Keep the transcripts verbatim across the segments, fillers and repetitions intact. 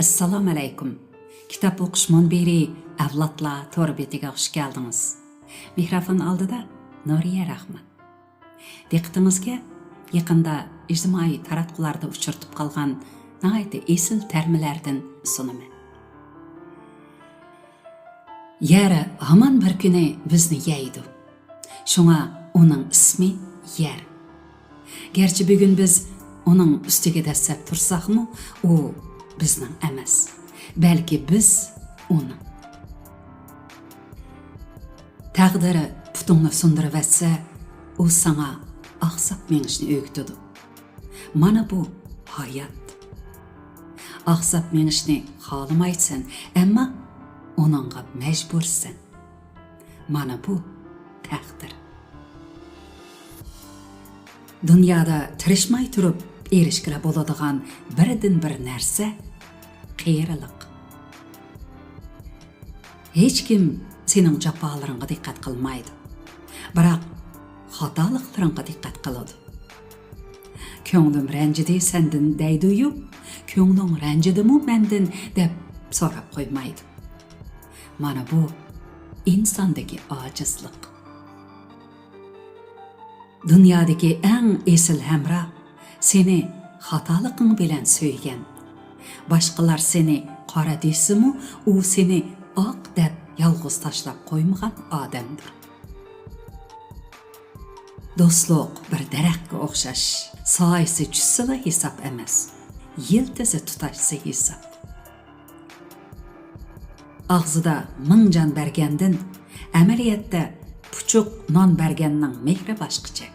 ئەسسالامۇ ئەلەيكۇم. كىتاب ئوقۇش مۇنبىرى ئەۋلادلار تور بېتىگە خۇش كەلدىڭىز. مىكروفون ئالدىدا نۇرىيە راخمان. دىققىتىڭىزگە يېقىندا ئىجتىمائىي تاراتقۇلاردا ئۇچرىتىپ قالغان ناھايىتى ئېسىل تەرمىلەردىن سۇنىمەن. يەر ھامان بىر كۈنى بىزنى يەيدۇ. شۇڭا ئۇنىڭ ئىسمى يەر. گەرچە بۈگۈن بىز ئۇنىڭ ئۈستىگە دەسسەپ تۇرساقمۇ، ئۇ بىزنىڭ ئەمەس، بەلكى بىز ئۇنىڭ. تەقدىر پۇتۇڭنى سۇندۇرۇۋەتسە، ئۇ ساڭا ئاقساپ مېڭىشنى ئۆگىتىدۇ. مانا بۇ ھايات. ئاقساپ مېڭىشنى خالىمايسەن، ئەمما ئۇنىڭغا مەجبۇرسەن. مانا بۇ تەقدىر. دۇنيادا تىرىشماي تۇرۇپ ئېرىشكىلى بولىدىغان بىردىنبىر نەرسە قېرىلىق. ھېچكىم سېنىڭ جاپالىرىڭغا دىققەت قىلمايدۇ، بىراق خاتالىقلىرىڭغا دىققەت قىلىدۇ. «كۆڭلۈم رەنجىدى سەندىن» دەيدۇ-يۇ، «كۆڭلۈڭ رەنجىدىمۇ مەندىن؟» دەپ سوراپ قويمايدۇ. مانا بۇ ئىنساندىكى ئاجىزلىق. دۇنيادىكى ئەڭ ئېسىل ھەمراھ سېنى خاتالىقىڭ بىلەن سۆيگەن. باشقىلار سېنى قارا دېسىمۇ، ئۇ سېنى ئاق دەپ يالغۇز تاشلاپ قويمىغان ئادەمدۇر. دوستلۇق بىر دەرەخكە ئوخشاش، سايىسى چۈشسىلا ھېساب ئەمەس، يىلتىزى تۇتاشسا ھېساب. ئاغزىدا مىڭ جان بەرگەندىن، ئەمەلىيەتتە پۇچۇق نان بەرگەننىڭ مېھرى باشقىچە.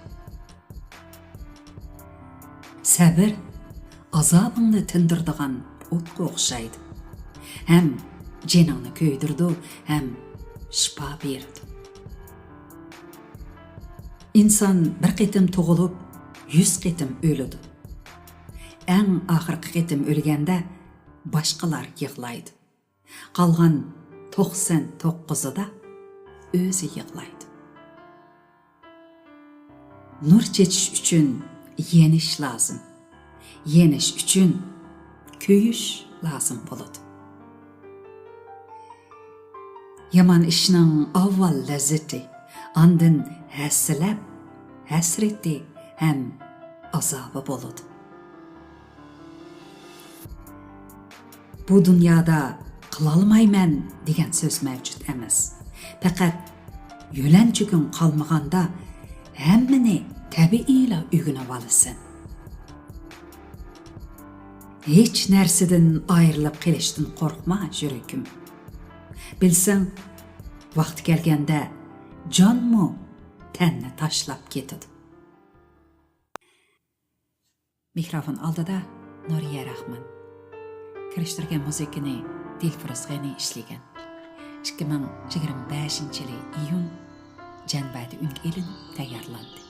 سەبرى ئازابىڭنى تىندۇرىدىغان ئوتقا ئوخشايدۇ. ھەم جېنىڭنى كۆيدۈرىدۇ، ھەم شىپا بېرىدۇ. ئىنسان بىر قېتىم تۇغۇلۇپ، يۈز قېتىم ئۆلىدۇ. ئەڭ ئاخىرقى قېتىم ئۆلگەندە باشقىلار يىغلايدۇ. قالغان توقسان توققۇزىدا ئۆزى يىغلايدۇ. نۇر چېچىش ئۈچۈن يېنىش لازىم. يېنىش ئۈچۈن كۆيۈش لازىم بولىدۇ. يامان ئىشنىڭ ئاۋۋال لەززىتى، ئاندىن ھەسسىلەپ ھەسرىتى ھەم ئازابى بولىدۇ. بۇ دۇنيادا «قىلالمايمەن» دېگەن سۆز مەۋجۇت ئەمەس. پەقەت يۆلەنچۈكۈڭ قالمىغاندا، ھەممىنى تەبىئىيلا ئۆگىنىۋالىسەن. ھېچ نەرسىدىن ئايرىلىپ قېلىشتىن قورقما، يۈرىكىم. بىلسەڭ، ۋاقتى كەلگەندە جانمۇ تەننى تاشلاپ كېتىدۇ. مىكروفون ئالدىدا نۇرىيە راخمان. كىرىشتۈرگەن مۇزىكىنى دىلفۇرۇز غېنى ئىشلىگەن. ئىككى مىڭ يىگىرمە بەشىنچى يىلى ئىيۇن جەنبەدە ئۈنگە ئېلىنىپ تەييارلاندى.